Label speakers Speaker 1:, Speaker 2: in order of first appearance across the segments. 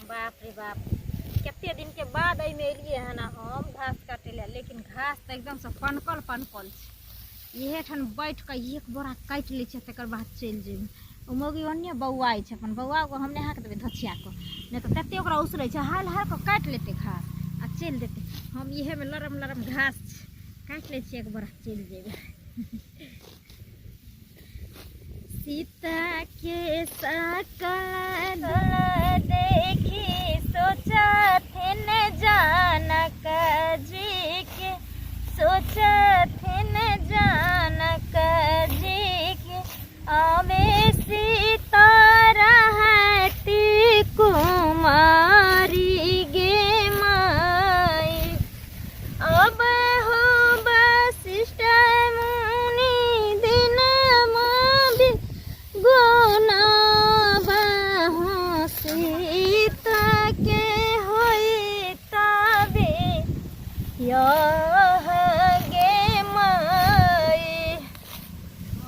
Speaker 1: बाप रे बाप, कते दिन के बाद एहिमे एलियै हन हम घास काटै लए, लेकिन घास तऽ एकदमसँ पनकल पनकल छै। इहे ठान बैठ कऽ एक बोरा काटि लै छियै, तकर बाद चलि जेबै। ओ मौगी ओन्ने बौआइ छै अपन बौआ, हम नहि हाक देबै धछिया कऽ, नहि तऽ तते ओकरा उसरै छै, हाल हाल कऽ काटि लेतै घास आ चलि देतै। हम इहेमे लरम लरम घास छै, काटि लै छियै एक बोरा, चलि जेबै। सीता के सकल देखी सोचथिन जानक जी के, सोचथिन जानक जी के, आवे सीता रहती कुमारी गे माई। अब हो वशिष्ठ मुनि दिन गुना सीता के होई तबे यह गे माई।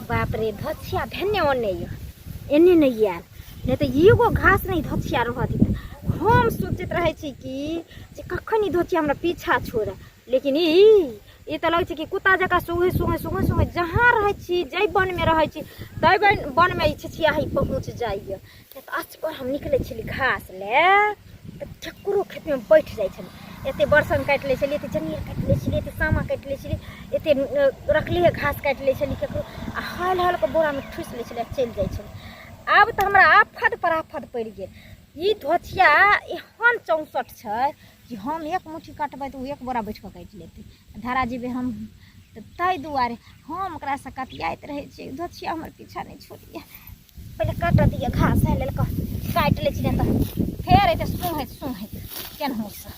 Speaker 1: बाप रे, धछिया भेने ओने यऽ, एने नहि आयल, नहि तऽ एगो घास नहि धछिया रहऽ देत। हम सोचैत रहै छी कि जे कखन ई धोतिया हमरा पीछा छोड़े, लेकिन ई ई तऽ लगै छै कि कुत्ता जकाँ सुँघै सुँघै सुँघै सुँघै जहाँ रहै छी, जाहि वनमे रहै छी ताहि वनमे ई छिछियाही पहुँच जाइए। नहि तऽ असगर हम निकलै छली घास लए तऽ ककरो खेतमे बैठ जाइ छली। एते बरसन काटि लै छली, एते जनेर काटि लै छली, एते सामा काटि लै छली, एते रखलिहे घास काटि लै छली ककरो, आ हल हल कऽ बोरामे ठुसि लै छली आ चलि जाइ छली। आब तऽ हमरा आफत पर आफत पड़ि गेल। ई धोथिया एहन चौंसठ छै कि हम एक मुट्ठी कटबै तऽ ओ एक बोरा बैठ कऽ काटि लेतै, धरा जेबै हम तऽ। ताहि दुआरे हम ओकरासँ कतियाइत रहै छियै, धोथिया हमर पीछा नहि छोड़ैए। पहिले काटऽ दिअ घास, एहि लेल कह काटि लै छी, नहि तऽ फेर एतै सुँघैत सुँघैत केनाहुसँ।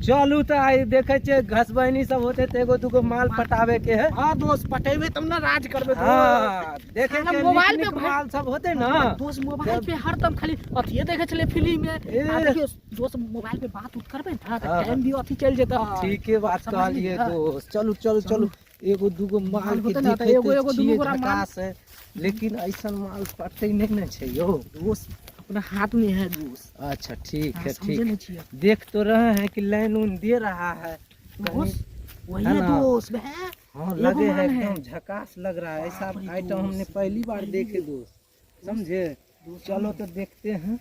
Speaker 2: चलू तऽ आइ देखै छियै घसबैनी सब होते तऽ एगो दूगो माल पटावे के है।
Speaker 3: हाँ दोस्त, पटेबे तब ना राज करबे दोस्त।
Speaker 2: हाँ, देखे
Speaker 3: साला
Speaker 2: के
Speaker 3: मोबाइल
Speaker 2: नीक
Speaker 3: पे
Speaker 2: नीक माल सब होते ना
Speaker 3: दोस्त। मोबाइल पे हरदम खाली अथिए देखे छले फिल्म में।
Speaker 2: ए।
Speaker 3: आ देखियो दोस्त, मोबाइल पे बात उत करबे ना तऽ
Speaker 2: हाँ।
Speaker 3: टाइम भी अथी चल जेता।
Speaker 2: ठीके बात
Speaker 3: समझ
Speaker 2: कहलिए
Speaker 3: गेलियै?
Speaker 2: दोस्त। चलू चलू चलू, एगो दूगो माल
Speaker 3: माल
Speaker 2: के
Speaker 3: होते ना तऽ
Speaker 2: देखे
Speaker 3: एगो एगो
Speaker 2: छियै
Speaker 3: दूगो गोरा माल।
Speaker 2: झकास है, लेकिन ऐसन माल पटै नहीं ने छै यौ।
Speaker 3: दोस्त, अपना हाथ में है दोस्त।
Speaker 2: अच्छा ठीक
Speaker 3: हाँ,
Speaker 2: है,
Speaker 3: समझे
Speaker 2: ठीक।
Speaker 3: नहीं छियै।
Speaker 2: देख तो रहे हैं कि लाइन उन दे रहा है
Speaker 3: दोस्त, वही
Speaker 2: है
Speaker 3: है
Speaker 2: ना?
Speaker 3: दोस्त, वह
Speaker 2: हाँ,
Speaker 3: एगो
Speaker 2: लगे है
Speaker 3: माल है।
Speaker 2: एकदम झकास लग रहा है। ऐसा
Speaker 3: बाप रे
Speaker 2: आइटम हमने
Speaker 3: दोस्त,
Speaker 2: पहली बार
Speaker 3: पहली
Speaker 2: देखे
Speaker 3: बार।
Speaker 2: दोस्त, समझे?
Speaker 3: दोस्त,
Speaker 2: चलो तो देखते हैं।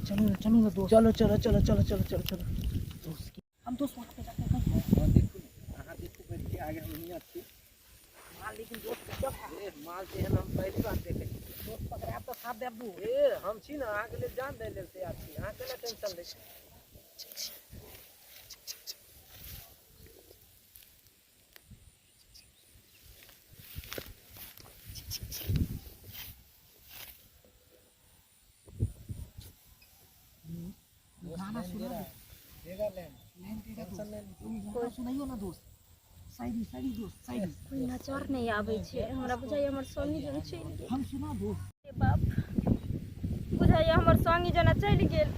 Speaker 3: चलो ना, चलो ना दोस्त।
Speaker 2: चलो चलो चलो चलो चलो चलो चलो।
Speaker 3: दोस्त, हम दोस्त वहाँ पे जाके कहीं
Speaker 2: हाँ, देखू ने, अहाँ देखू बैठ के, आगे हम हियाँ छी।
Speaker 3: माल लेकिन दोस्त गजब है।
Speaker 2: ए, माल तेहन हम पहली बार देखे छी।
Speaker 3: दोस्त, पकड़ायब तऽ साथ देब दू।
Speaker 2: ए, हम छी ने, अहाँके लेल जान दै लेल तैयार छी, अहाँ केना टेंशन लै छी?
Speaker 3: गाना सुना दे।
Speaker 2: देगा लाइन।
Speaker 3: लाइन देगा।
Speaker 2: टेंशन
Speaker 3: दोस्त
Speaker 2: नहीं लीजिए।
Speaker 3: गाना सुनाइयो ना दोस्त, शायरी शायरी दोस्त, शायरी।
Speaker 1: कोइ नजर नहि आबै छै हमरा, बुझाइए हमर संगी जन चलि गेल।
Speaker 3: हम सुना दोस्त।
Speaker 1: रे बाप, बुझाइए हमर संगी जना चलि गेल।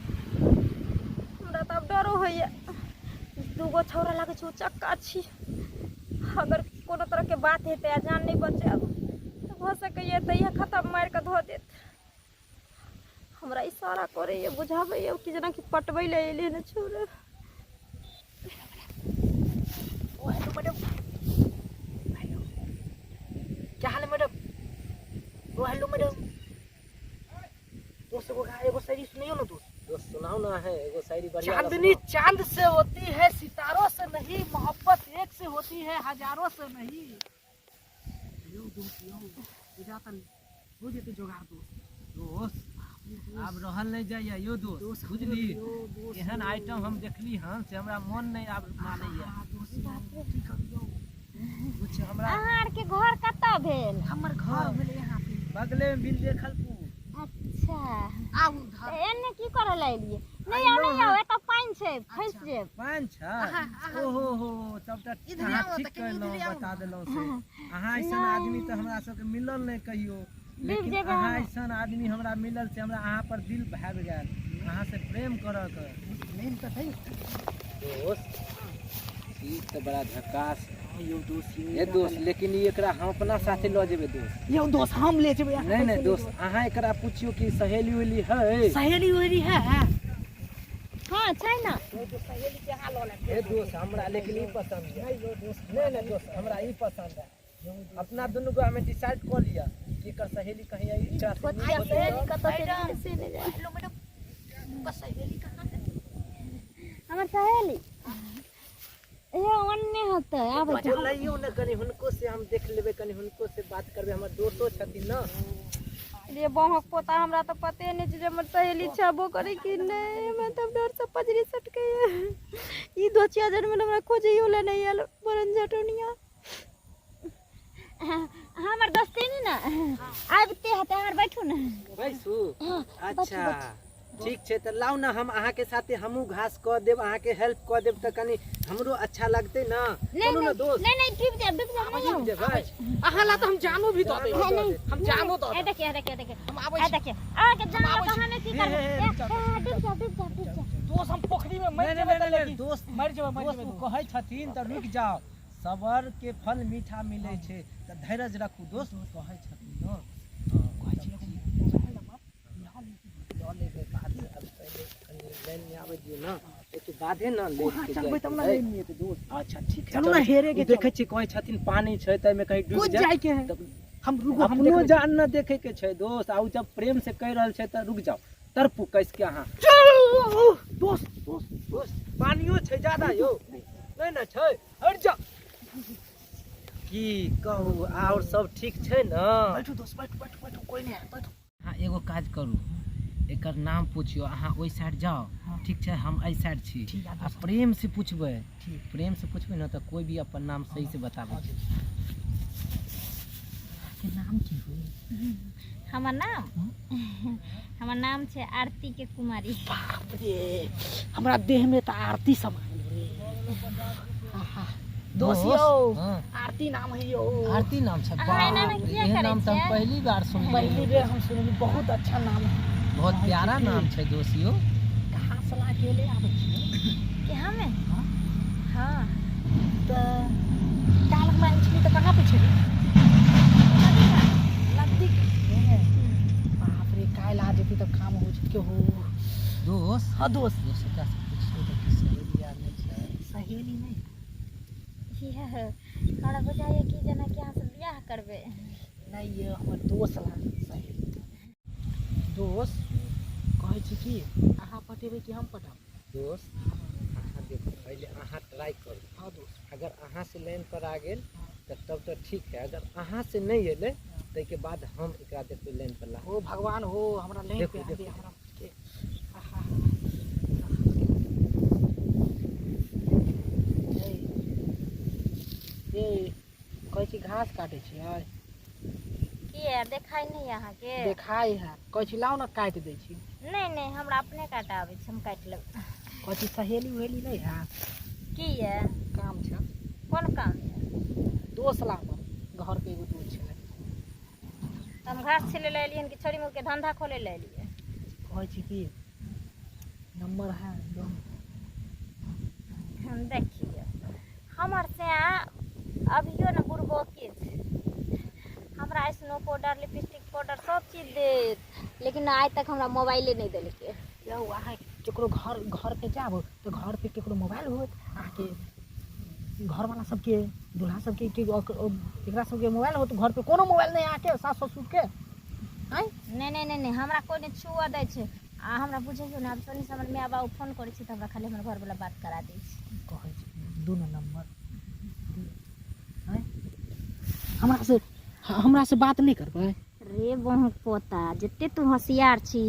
Speaker 1: हमरा तऽ आब डरो होइए। दूगो छौड़ा लागै छै उचक्का छी, अगर कोनो तरहके बात हेतै आ जान नहि बचायब तऽ भऽ सकैए तऽ इएह खतम मारि कऽ धऽ देत। हमरा इशारा करैए, बुझाबैए कि जेनाकि पटबै लए एलै हन छौड़ा।
Speaker 3: ओ हेलो मैडम, हेलो, क्या हाल है मैडम? ओ हेलो मैडम, दोस्त एगो शायरी सुनाइयो ना दोस्त।
Speaker 2: दोस्त, सुनाओ ना है एगो शायरी बढ़िया वाला।
Speaker 3: चांदनी
Speaker 2: सुनाओ।
Speaker 3: चांद से होती है, सितारों से नहीं, मोहब्बत एक से होती है, हजारों से नहीं। यो दोस्त, यो बुझाता हो जेते जोगाड़ दोस्त।
Speaker 2: दोस्त, आब रहल नहीं जाइए यो दोस्त।
Speaker 3: दोस्त,
Speaker 2: बुझली?
Speaker 3: यो दोस्त,
Speaker 2: एहन आइटम हम देखली हन से हमरा मन नहीं आब मानैया।
Speaker 3: हाँ, दोस्त, की करियो?
Speaker 2: कुछ हमरा
Speaker 1: अहाँ आरके घर कतऽ भेल?
Speaker 3: हमर घर भेलै यहाँ पे।
Speaker 2: बगले में बिल देखलपुर।
Speaker 1: अच्छा।
Speaker 3: आउ उधर।
Speaker 1: तऽ एन्ने की करऽ लए एलियै? नहि आउ, नहि आउ, एतऽ पानि छै, फँसि जेब।
Speaker 2: पानि छै? ओहो हो, तब तऽ
Speaker 3: इधरे
Speaker 2: अहाँ
Speaker 3: आउ
Speaker 2: ठीक
Speaker 3: तऽ कनि
Speaker 2: कहलहुँ,
Speaker 3: इधरे आउ
Speaker 2: बता
Speaker 3: ने।
Speaker 2: देलहुँ से। अहाँ ऐसन आदमी तऽ हमरा सबके मिलल नहि कहियो, लेकिन
Speaker 1: जेबै
Speaker 2: अहाँ
Speaker 1: हम।
Speaker 2: ऐसन आदमी हमरा मिलल से हमरा अहाँ पर दिल भागि गेल, अहाँ से प्रेम करऽ के।
Speaker 3: लाइन तऽ है।
Speaker 2: दोस्त, चीज तऽ बड़ा झकास है।
Speaker 3: यौ दोस्त यौ।
Speaker 2: ए दोस्त, लेकिन ई एकरा हम अपना साथे लऽ जेबै दोस्त।
Speaker 3: यौ दोस्त हम ले जेबै।
Speaker 2: नहीं नहीं दोस्त, अहाँ एकरा पूछियो कि सहेली उहेली है?
Speaker 3: सहेली उहेली है?
Speaker 1: हाँ छै ना।
Speaker 3: सहेली के अहाँ लऽ लेब।
Speaker 2: ए दोस्त हमरा लेकिन ई पसंद है।
Speaker 3: नहीं यौ दोस्त।
Speaker 2: नहीं नहीं दोस्त हमरा ई पसंद है। अपना दुनू को हमें डिसाइड कर लिया कि एकर सहेली कहीं आई एकरा से नीक होतै
Speaker 1: सहेली
Speaker 2: तऽ।
Speaker 1: कतऽ चलि गेलै से नहि जानि।
Speaker 3: हेलो मैडम, उनका सहेली कहाँ है?
Speaker 1: हमर सहेली ए ओन्ने होतै, आबै छै।
Speaker 2: बोलैयो ने कनि हुनको से हम देख लेबै, कनि हुनको से बात करबै, हमर दोस्तो छथिन ना।
Speaker 1: रे बहक पोता, हमरा तऽ पते नहि छै जे हमर सहेली छेबो करै कि नहि। हमरा तऽ डर से पजरी सटकैया। ई दोचिया जनमल हमरा खोजैयो लए नहि आयल, बरन झटौनिया। हमर दोस्ती ने ना आबिते हेतै। हमर बैठू ने।
Speaker 2: बैसू।
Speaker 1: हाँ,
Speaker 2: अच्छा ठीक छै, तऽ लाउ ने हम अहाँके साथे हमहूँ घास कऽ देब, अहाँके हेल्प कऽ देब तऽ कनि हमरो अच्छा लगतै ना।
Speaker 1: नहीं
Speaker 2: चलू ना दोस्त।
Speaker 1: नहीं नहीं, डूब जाब, डूब जाब, नहीं
Speaker 2: डूब जेबै।
Speaker 3: अहाँ ला तऽ हम जानो भी दऽ देब।
Speaker 1: नहीं, नहीं,
Speaker 3: हम जानो दऽ
Speaker 1: ए
Speaker 3: देब।
Speaker 1: देखिए, देखिए, देखिए,
Speaker 3: हम आबै
Speaker 1: ए
Speaker 3: छी।
Speaker 1: देखिए, अहाँके जान
Speaker 3: आबै
Speaker 1: तऽ
Speaker 3: छी।
Speaker 1: हमे की
Speaker 2: हे,
Speaker 1: करबै?
Speaker 2: हे,
Speaker 1: ए,
Speaker 2: रुक जाउ,
Speaker 1: ए, डूब जाब, डूब जाब, डूब जाब।
Speaker 3: दोस्त हम पोखरी में मरि
Speaker 2: नहीं,
Speaker 3: जेबै
Speaker 2: नहीं,
Speaker 3: तऽ
Speaker 2: नहीं,
Speaker 3: लेकिन
Speaker 2: दोस्त
Speaker 3: मरि जेबै, मरि
Speaker 2: दोस्त
Speaker 3: जेबै
Speaker 2: ओ
Speaker 3: दोस्त।
Speaker 2: कहै छथिन तऽ रुकि जाउ, सबर के फल मीठा मिलै छै, तऽ धैर्य रखू दोस्त। कहै छथिन ने।
Speaker 3: कहै छी एगो मोबाइल नंबर लऽ लेब।
Speaker 2: लऽ लेबै बादमे, अब पहिले कनि लाइनमे आबै दियौ ने, ओहिके बादे ने ले
Speaker 3: वहाँ
Speaker 2: के
Speaker 3: चलबै तब
Speaker 2: जाइके
Speaker 3: ने
Speaker 2: है।
Speaker 3: लाइन में एतै दोस्त।
Speaker 2: अच्छा ठीक है,
Speaker 3: चलू ना
Speaker 2: चलू।
Speaker 3: हेरे के
Speaker 2: ओ देखै छियै कहै छथिन पानी छै, ताहिमे कहीं डूबि
Speaker 3: कूद
Speaker 2: जाय।
Speaker 3: जाय के है।
Speaker 2: तब
Speaker 3: हम रुको, हम
Speaker 2: अपनो
Speaker 3: देखबै।
Speaker 2: जान न देखे के छै दोस्त, आ उ जब प्रेम से कहि रहल छै तऽ रुकि जाउ, तड़पू कसि के अहाँ।
Speaker 3: दोस्त दोस्त
Speaker 2: दोस्त पानियो छै ज्यादा यौ? नहि ने छै, हटि जाउ। की कहू, आओर सब ठीक छै ने?
Speaker 3: बैठू दोस्त, बैठू बैठू बैठू, कोई नहीं है, बैठू।
Speaker 2: अहाँ एगो काज करू, एकर नाम पूछियो, अहाँ ओहि साइड जाउ।
Speaker 3: हाँ।
Speaker 2: ठीक छै, हम एहि साइड छी।
Speaker 3: ठीक है,
Speaker 2: आ
Speaker 3: दोस्त।
Speaker 2: प्रेम से पूछबै।
Speaker 3: ठीक।
Speaker 2: प्रेम से पूछबै ने तऽ कोई भी अपन नाम सही से बताबै छै।
Speaker 3: के नाम की होई?
Speaker 1: हमर नाम? हमर नाम छै आरती के कुमारी।
Speaker 3: बाप रे, हमरा देह में तऽ आरती समायल रे। आहा, दोस्त यौ।
Speaker 2: हाँ।
Speaker 3: आरती नाम है यौ।
Speaker 2: आरती नाम छै।
Speaker 1: अहाँ एना
Speaker 2: बाप रे,
Speaker 1: किया
Speaker 2: एहन
Speaker 1: करै
Speaker 2: नाम तऽ हम
Speaker 1: छियै?
Speaker 2: पहली बार सुनलियै।
Speaker 3: पहली बेर हम सुनली, बहुत अच्छा नाम है।
Speaker 2: बहुत प्यारा नाम छै दोस्त यौ।
Speaker 3: कहाँ से ला के ले आबै छियै?
Speaker 1: के हमे?
Speaker 3: हाँ।
Speaker 1: हाँ।
Speaker 3: तऽ काल्हि हम आयल छली तऽ कहाँ पे छली? नदी के। बाप रे, काल्हि आ जेती तऽ काम हो जेत के हो।
Speaker 2: दोस्त।
Speaker 3: हाँ दोस्त।
Speaker 2: दोस्त एकरा से पूछियो तऽ कि सहेली आर नहि छै?
Speaker 3: सहेली नहीं।
Speaker 1: हमरा बुझाइए कि जेना कि अहाँ से बियाह करबै।
Speaker 3: नहीं ये हमर दोस्त ला सहेली। दोस्त कहै छी कि अहाँ पटेबै कि हम पटाब?
Speaker 2: दोस्त अहाँ देखो, पहिले अहाँ ट्राई करू।
Speaker 3: हाँ दोस्त।
Speaker 2: अगर अहाँ से लाइन पर आ गेल तऽ तब तऽ ठीक है, अगर अहाँ से नहीं एलै ताहिके बाद हम एकरा देखबै लाइन पर ला।
Speaker 3: हो भगवान हो, हमरा लाइन
Speaker 2: देखो,
Speaker 3: पे आ
Speaker 2: देखो।
Speaker 3: दे हमरा के। आहा। ए, कहै छी घास काटै छियै?
Speaker 1: किया देखाइ नहि अहाँके?
Speaker 3: देखाइ है। कहै छी लाउ ने काटि दै छी।
Speaker 1: नहीं नहीं, हमरा अपने काटे आबै छै, हम काटि लेबै।
Speaker 3: कहै छी सहेली उहेली नहि है?
Speaker 1: किया?
Speaker 3: काम छै।
Speaker 1: कोन काम है?
Speaker 3: दोस्त ला हमर घर के एगो दोस्त छलै।
Speaker 1: हम घास छिलै लए एलियै कि छोरी मुर्गे धंधा खोले लए एलियै?
Speaker 3: कहै छी कि नंबर है दो।
Speaker 1: हम देखिए हमर से अभियो ने बुड़बके छै। हमरा स्नो पाउडर, लिपस्टिक पाउडर सब चीज देत, लेकिन आइ तक हमरा मोबाइले नहि देलकै।
Speaker 3: यौ अहाँ केकरो घर घर पे जाब तऽ घर पे केकरो मोबाइल होत? अहाँके घरवाला सबके, दूल्हा सबके के एकरा सबके मोबाइल होत? घर पे कोनो मोबाइल नहि अहाँके सास ससुर के? आँय?
Speaker 1: नहीं नहीं नहीं नहीं, हमरा कोइ नहि छुअ दै छै। आ हमरा बुझैयौ ने, आब सोनी से हमर माय बाबू फोन करै छै तऽ हमरा खाली हमर घरवला बात करा दै छै।
Speaker 3: कहै छी दुनू नंबर आँय? हमरा से बात नहि करबै?
Speaker 1: रे बहु पोता, जते तू होशियार छी,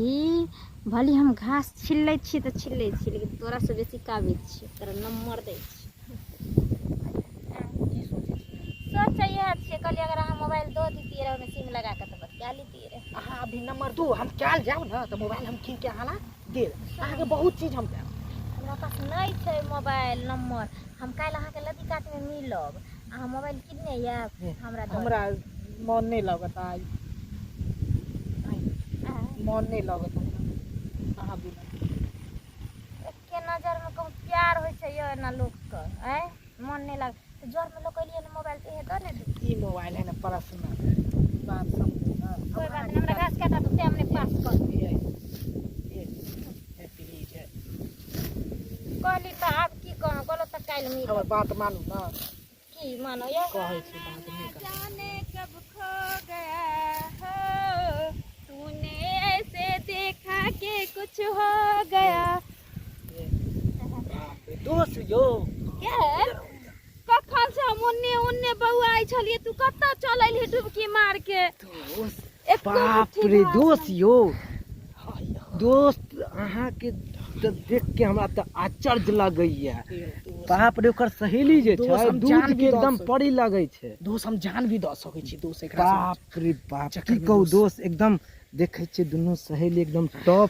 Speaker 1: भले हम घास छिलै छी तऽ छिलै छी, लेकिन तोरा से बेसी काबिल छी। तोरा नंबर दै छी।
Speaker 3: की सोचै छी?
Speaker 1: सोचै इएह छियै, कहलियै अगर अहाँ मोबाइल दऽ दितियै रहए, ओहिमे सिम लगा कऽ तऽ बतिया लितियै रहए।
Speaker 3: अहाँ अभी नंबर दू, हम काल्हि जाउ ने तऽ मोबाइल हम कीन के अहाँ ला देब। अहाँके बहुत चीज हम देब।
Speaker 1: हमरा पास नहि छै मोबाइल नंबर। हम काल्हि अहाँके लदी कातमे मिलब, अहाँ मोबाइल किनने आयब, हमरा दऽ
Speaker 3: हमरा मन नहि लगत आइ।
Speaker 1: देब।
Speaker 3: मन नहि लगत हमरा अहाँ बिना।
Speaker 1: एके नजरमे कहूँ प्यार होइ छै यौ एना लोकके? आँय, मन नहि लाग। तऽ जर में लोकलियै ने मोबाइल पे हे दऽ ने दे।
Speaker 3: ई मोबाइल है ना पर्सनल बात समझू ना।
Speaker 1: कोई बात नहीं, हमरा घास काटा तो टाइम नहीं पास कर।
Speaker 3: ये ये ये प्लीज है।
Speaker 1: कहली तऽ आब की कहूँ, कहलो तऽ काल्हि मिल।
Speaker 3: हमर बात मानू ना।
Speaker 1: की मानो यो?
Speaker 3: कहै छी बात नहीं कहै।
Speaker 4: जाने कब खो गया हो तूने ऐसे देखा के कुछ हो गया।
Speaker 2: बाप रे, दोस्त यौ।
Speaker 4: के कखन से हम ओन्ने ओन्ने बौआइ छलियै, तू कतऽ चल अयलही डुबकी मार के?
Speaker 2: दोस्त
Speaker 4: एको
Speaker 2: बाप
Speaker 4: मुट्ठी
Speaker 2: रे
Speaker 4: घास
Speaker 2: दोस्त
Speaker 4: नहि।
Speaker 2: यौ, दोस्त अहाँके तऽ देख के हमरा तऽ आश्चर्य लगैया। बाप रे, ओकर सहेली जे
Speaker 3: दोस्त,
Speaker 2: छै
Speaker 3: हम
Speaker 2: दूध
Speaker 3: जान
Speaker 2: के
Speaker 3: भी दऽ
Speaker 2: एकदम
Speaker 3: सकै।
Speaker 2: परी लगै छै।
Speaker 3: दोस्त हम जान भी दऽ सकै छी दोस्त एकरा सब।
Speaker 2: बाप रे बाप,
Speaker 3: चक्कर
Speaker 2: की
Speaker 3: में
Speaker 2: कहू
Speaker 3: दोस्त।
Speaker 2: दोस्त, एकदम देखै छियै दुनू सहेली एकदम टॉप,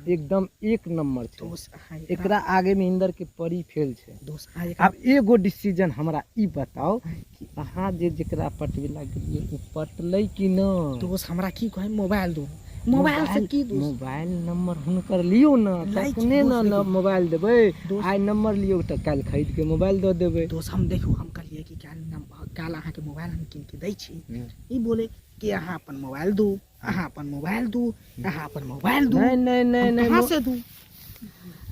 Speaker 2: एकदम एक नंबर छै।
Speaker 3: दोस्त अहाँ
Speaker 2: एकरा आगे में इंदर के परी फेल छै।
Speaker 3: दोस्त अहाँ एकरा
Speaker 2: आब एगो डिसीजन हमरा ई बताउ कि अहाँ जे जेकरा पटबै ला गेलियै ओ पटलै कि न?
Speaker 3: दोस्त हमरा की कहै, मोबाइल दू। मोबाइल से की दोस्त?
Speaker 2: मोबाइल नंबर हुनकर लियौ ने,
Speaker 3: लै छी
Speaker 2: तखने
Speaker 3: दोस्त,
Speaker 2: ने
Speaker 3: लेकिन
Speaker 2: मोबाइल देबै।
Speaker 3: दोस्त-
Speaker 2: आइ नंबर लियौ तऽ काल्हि खरीद के मोबाइल दऽ देबै।
Speaker 3: दोस्त हम देखू, हम कहलियै कि काल्हि अहाँके मोबाइल हम कीन के दै छी। ई बोले कि अहाँ अपन मोबाइल दू, अहाँ अपन मोबाइल दू, अहाँ अपन मोबाइल दू।
Speaker 2: नहीं नहीं नहीं
Speaker 3: हम
Speaker 2: नहीं
Speaker 3: कहाँ से दू?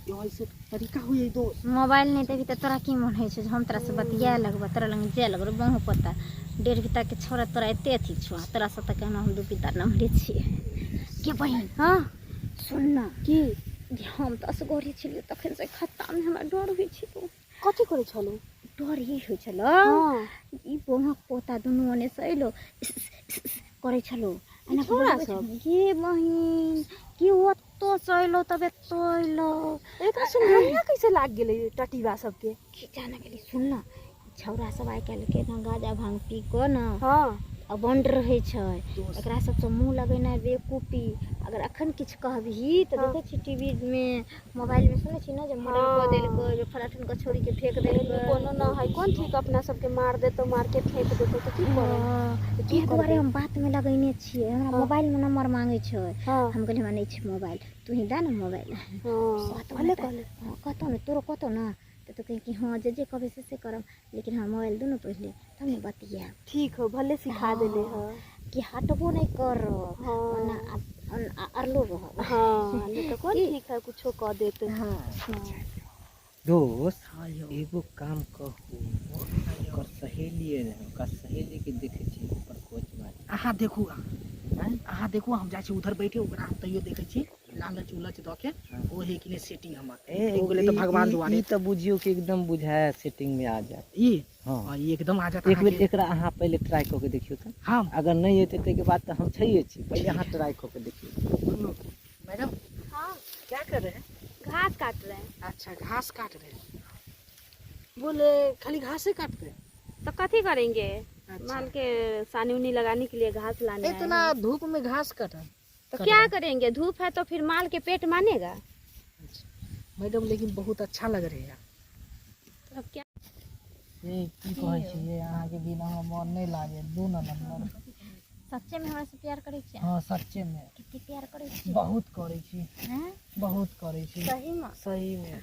Speaker 3: यो ऐसे तरीका हुई दोस्त।
Speaker 1: मोबाइल नहीं देबी तऽ तोरा की मन होइ छौ जे हम तोरा से बतियाए लगबौ, तोरा लग जाए लगबौ? बहु पता 1.5 बीता के छोड़ा तोरा एते अथी छौ, तोरा से तऽ कहना हम 2 बीता नम्हरे छियै। के बहिन?
Speaker 4: हाँ।
Speaker 1: सुन ना।
Speaker 4: की?
Speaker 1: जे हम तऽ असगरे छलियै तखन से खत्ता में हमरा डर होइ छलौ।
Speaker 4: कथी करै छलौ?
Speaker 1: डर ई होइ छलौ।
Speaker 4: हाँ।
Speaker 1: ई बहुक पोता दुनू ओने से अयलौ करै छलौ। एना
Speaker 4: छोड़ा
Speaker 1: बोलबै
Speaker 4: सब।
Speaker 1: छलौ, गे बहिन की ओतौ से अयलौ तब एतौ अयलौ।
Speaker 4: एकरा सुनहनिया कैसे लाग गेलै टटीबा सबके?
Speaker 1: की जाने गेली। सुन ना, छौड़ा सब आइ काल्हि के ना गांजा भांग पी कऽ ना
Speaker 4: हाँ।
Speaker 1: अबंड रहै छै।
Speaker 3: दोस्त।
Speaker 1: एकरा सबसँ मुँह लगेनाइ बेवकूफी। अगर अखन किछु कहबही तऽ
Speaker 4: हाँ।
Speaker 1: देखै छी टीवी में मोबाइल में सुनै छी ने जे मर्डर कऽ
Speaker 4: हाँ।
Speaker 1: देलकै, जे फलाठन के छोड़ी के फेंक देलकै।
Speaker 4: कोनो न है, कोन ठीक अपना सबके मार देतौ, मार के फेंक देतौ तऽ की करब?
Speaker 1: हाँ,
Speaker 4: तऽ की
Speaker 1: एहि दुआरे
Speaker 4: करबै?
Speaker 1: हम बात में लगेने छियै। हमरा
Speaker 4: हाँ।
Speaker 1: मोबाइल में नंबर मांगै छै।
Speaker 4: हाँ।
Speaker 1: हम कहलियै हमरा नहि छै मोबाइल, तू ही दे ने मोबाइल।
Speaker 4: हाँ,
Speaker 1: कहतौ
Speaker 4: भले
Speaker 1: ने तऽ
Speaker 4: कहले।
Speaker 1: हाँ, कहतौ ने तोरो कहतौ ने तऽ तू कही कि हाँ जे जे कहबै से से करब, लेकिन हमरा मोबाइल दू ने पहिले तब ने बतियाब।
Speaker 4: ठीक हो, भले सिखा देले।
Speaker 1: हाँ।
Speaker 4: है।
Speaker 1: कि हटबो नहि करब।
Speaker 4: हाँ।
Speaker 1: ओना अरलो रहब।
Speaker 4: हाँ, नहीं तो कौन
Speaker 1: की?
Speaker 4: ठीक है, कुछो कह देते।
Speaker 1: हाँ।
Speaker 2: दोस्त
Speaker 3: हाँ यौ।
Speaker 2: एगो काम कहू, ओकर सहेली है, ओकर सहेली के देखै छी ऊपर कोच बात।
Speaker 3: अहाँ देखू, अहाँ देखू, हम जाइ छी उधर बैठे, ओकरा हम तैयो देखै छी लालच उलच दऽ के ओ है कि नहि सेटिंग हमर
Speaker 2: ए,
Speaker 3: हो गेलै तऽ भगवान दुआरे।
Speaker 2: ई तऽ बुझियौ कि एकदम बुझाया सेटिंग में आ जायत।
Speaker 3: ई?
Speaker 2: हाँ।
Speaker 3: हाँ, ई एकदम आ जायत।
Speaker 2: एक बेर
Speaker 3: अहाँके।
Speaker 2: एकरा अहाँ पहिले ट्राई कऽ के देखियौ तऽ।
Speaker 3: हम?
Speaker 2: अगर नहि एतै ताहिके बाद तऽ हम छैहे छी, पहिले अहाँ ट्राई कऽ के देखियौ।
Speaker 3: मैडम।
Speaker 4: हाँ।
Speaker 3: क्या कर रहे हैं?
Speaker 4: घास काट रहे हैं।
Speaker 3: अच्छा, घास काट रहे हैं। बोले खाली घास ही काटते हैं?
Speaker 4: तो कथी करेंगे?
Speaker 3: अच्छा।
Speaker 4: माल के सानी उनी लगाने के लिए घास लाने आए
Speaker 3: इतना
Speaker 4: हैं।
Speaker 3: धूप में घास काटा
Speaker 4: तो क्या करेंगे, धूप है तो फिर माल के पेट मानेगा।
Speaker 3: अच्छा। मैडम लेकिन बहुत अच्छा लग रही है।
Speaker 4: तो अब क्या?
Speaker 3: ये की कहै छी, अहाँ के बिना हमर मन नहीं लागे। दू ना नंबर।
Speaker 1: सच्चे में हमरा से प्यार करै छी?
Speaker 3: हाँ सच्चे में।
Speaker 1: कते प्यार करै छी?
Speaker 3: बहुत करै छी।
Speaker 1: हैं?
Speaker 3: बहुत करै छी।
Speaker 1: सही में?
Speaker 3: सही में।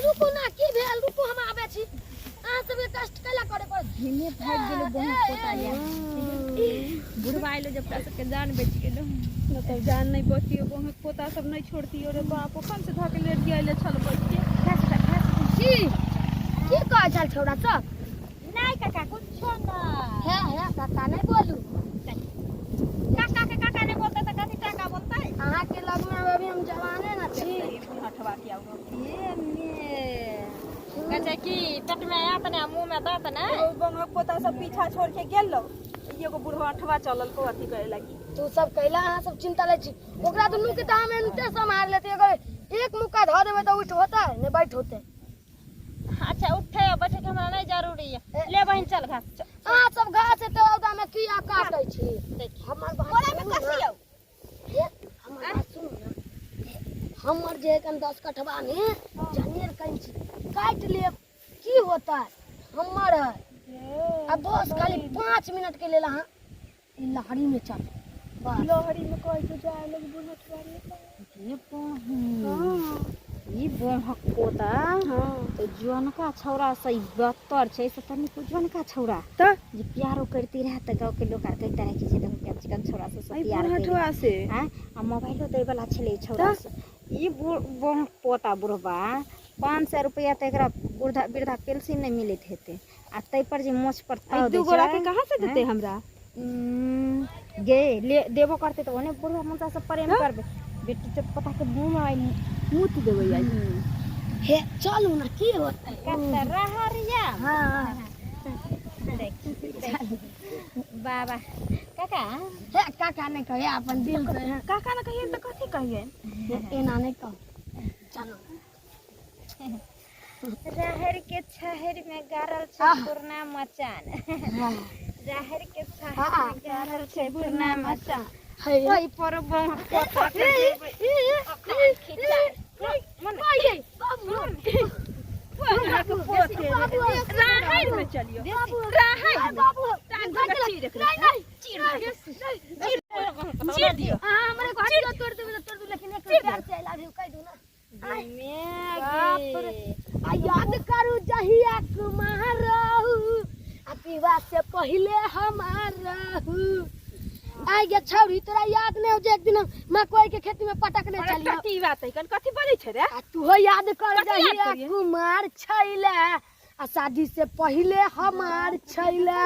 Speaker 5: रुकू ना, की भेल? रुकू, हम आबै छी। अहाँ सबके कष्ट कैला करे पड़त?
Speaker 1: धीमे भागि गेलो बहुत पोता या बुढ़वा आइलो जब तक सबके जान बचि गेलो।
Speaker 4: मतलब जान नहीं बचियो, बहु पोता सब नहीं छोड़ती। रे बाप, ओखन से धके लेट गेल छल बैठ के।
Speaker 5: की की कहै छल छौड़ा सब?
Speaker 1: नहीं काका कुछो ना।
Speaker 5: हे हे काका नहीं बोलू।
Speaker 1: काका के काका नहीं बोलते त कथी टाका बोलते?
Speaker 5: अहाँ के लग में अभी हम जवाने न छी।
Speaker 4: हटवा के आओ।
Speaker 1: ए मे कहै छै कि पेट में आयत ने मुंह में दांत ने।
Speaker 4: ओ बंगक पोता सब पीछा छोड़ के गेलो, एगो बुढ़वा अठवा चलल को अथी करे लगी।
Speaker 5: तू सब कैला अहाँ सब चिंता लै छी? ओकरा दुनू के तऽ हम एनते सम्हार लेती, अगर एक मुक्का धऽ देबै तऽ उठ होतै ने बैठ होतै।
Speaker 1: अच्छा उठे आ बैठे के हमरा नहीं जरूरी है। ले बहिन चल घास चल।
Speaker 5: अहाँ सब घास एते रौदा में किया काटै छी? हमर बात
Speaker 4: बोरा में
Speaker 5: सुनू ना।
Speaker 4: कसियौ।
Speaker 5: हे, हमर बात सुनू ना। हमर जे एखन 10 कठबा में जनेर कहीं छी, काटि लेब की होतै हमर है आ बस खाली 5 मिनट के लेल अहाँ ई लहरी में चल बस।
Speaker 4: लहरी में कहै छौ जाय लग बुढ़त।
Speaker 1: ये बहिन, ई बोहक पोता
Speaker 4: हाँ।
Speaker 1: तो जुअनका छौड़ा से ई बदतर छै। से तनिको जुअनका छौड़ा
Speaker 4: तऽ
Speaker 1: जे प्यारो करती रहे तऽ गाँव के लोग आर कहते रहे कि जे देखो केहन चिकन छौड़ा से सब
Speaker 4: ई
Speaker 1: प्यार करि।
Speaker 4: बुढ़हठवा से
Speaker 1: आँय, आ मोबाइलो दै वाला छलै ई छौड़ा से। ई बोहक पोता बुढ़बा 500 रुपैआ तऽ एकरा वृद्धा वृद्धा पेंशन नहि मिलैत हेतै आ ताहि पर जे मोछ पर
Speaker 4: ई
Speaker 1: ताव
Speaker 4: दू
Speaker 1: दै
Speaker 4: गोरा
Speaker 1: छै।
Speaker 4: के कहाँ से देतै हमरा?
Speaker 1: गे ले देबो करतै तऽ ओने बुढ़वा मुंचा से प्रेम करबै। बेटी चोट पता के मुँह में आई
Speaker 4: मुत देबै आई।
Speaker 5: हे चलू ना, की होतै?
Speaker 1: कत रहरिया।
Speaker 5: हाँ।
Speaker 1: देख बाबा काका।
Speaker 5: हे काका नहीं कहे, अपन दिल से है।
Speaker 4: काका ना कहिए तऽ कथी कहिए?
Speaker 5: एना नहीं कहो, चलो।
Speaker 1: रहर के छहर में गारल छै
Speaker 5: आह।
Speaker 1: पुरना मचान।
Speaker 5: हाँ।
Speaker 1: रहर के छहर
Speaker 5: हाँ।
Speaker 1: में गारल छै पुरना मचान।
Speaker 5: हे
Speaker 1: ओहि पर बौह पोता के देबै।
Speaker 4: राहैर में चलियो।
Speaker 5: राहैर बाबू। नहीं नहीं।
Speaker 4: चीर दियो।
Speaker 5: अहाँ हमरे को हड्डी तोड़ देबै तऽ तोड़ दू, लेकिन एक प्यार से I love you कहि दू ना।
Speaker 1: बाप रे।
Speaker 5: आ याद करू जहिया कुमार रहू आ पीवा से पहिले हमार रहू। आइ गे छौरी, तोरा याद नहीं हो जे एक दिन हम मकई के खेती में पटकने
Speaker 4: अरे
Speaker 5: चलियो?
Speaker 4: कथी बात है? कन कथी बोलै छै रे?
Speaker 5: आ तूहो याद कर।
Speaker 4: कथी याद
Speaker 5: जहिया
Speaker 4: करियै?
Speaker 5: कुमार छैले आ शादी से पहिले हमार छैले।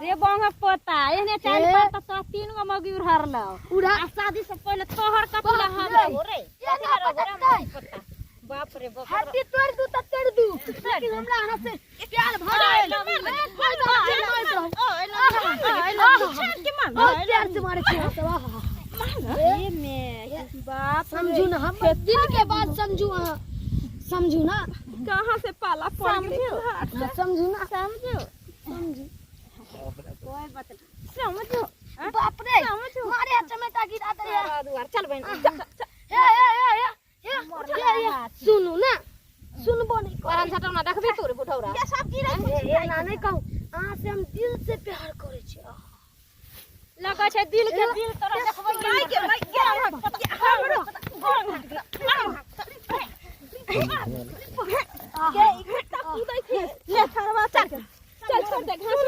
Speaker 1: रे बौह पोता, एहने चाल
Speaker 5: ए।
Speaker 1: पर तऽ तोरा तीन गो मौगी उड़हरलौ।
Speaker 5: उड़ा
Speaker 1: आ शादी से पहिले तोहर कथी ला
Speaker 5: बाप
Speaker 1: हम
Speaker 5: रे।
Speaker 1: रहबो रे?
Speaker 5: एना
Speaker 1: कथी ला रहबो रे
Speaker 5: पटकतै।
Speaker 1: मौगी पोता? बाप रे बाप।
Speaker 5: हड्डी तोड़ दू तऽ तोड़ दू, लेकिन हमरा अहाँ से प्यार भऽ गेल। बहुत प्यार से मारे छी हम सब, आहा।
Speaker 1: ए में
Speaker 4: बाप।
Speaker 5: समझू ना, हम दिल के बात समझू, अहाँ समझू ना।
Speaker 4: कहाँ से पाला पड़ गेलै?
Speaker 5: हाँ, समझू ना।
Speaker 1: समझो।
Speaker 5: समझू।
Speaker 1: कोई बात नहीं, समझो।
Speaker 5: बाप रे, मारे चमेटा गिरा दे रे।
Speaker 1: दुआर चल बहन।
Speaker 5: हे हे हे हे हे हे हे, सुनू ना, सुनबो नहीं।
Speaker 1: करन छटौना देखबे तू रे बुढ़ौरा।
Speaker 5: हे, एना नहीं कहू, अहाँ से हम दिल से प्यार करै छी, आहा।
Speaker 1: लगै छै दिल के दिल तोरा देखबै।
Speaker 4: माय के माय के हमरो।
Speaker 5: आहा।
Speaker 4: कूदै छै ले छड़वा, चल चल, छोड़ दे घास।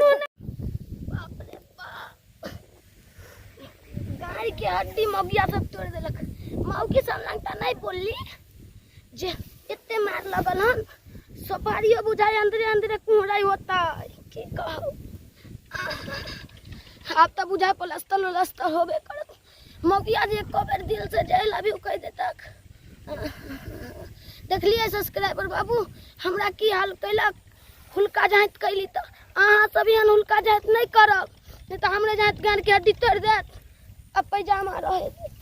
Speaker 5: बाप रे बाप, गाय के हड्डी मौगिया सब तोड़ देलक। मौगी सब लगता नहीं बोलली जे एते मार लगल हन। सफारियो बुझाइ अंदरे अंदरे कुहराई होता। की कहू, आब तऽ बुझाइ प्लस्तर उलस्तर होबे करत। मौगिया जे एको बेर दिल से जे लव you कहि देतक। देखलियै सब्सक्राइबर बाबू, हमरा की हाल कैलक? हुलका जाइत कैली तऽ अहाँ सब एहन हुलका जाइत नहि करब, नहि तऽ हमरे जाइत गान के हड्डी तोड़ि देत आ पैजामा रहे देत।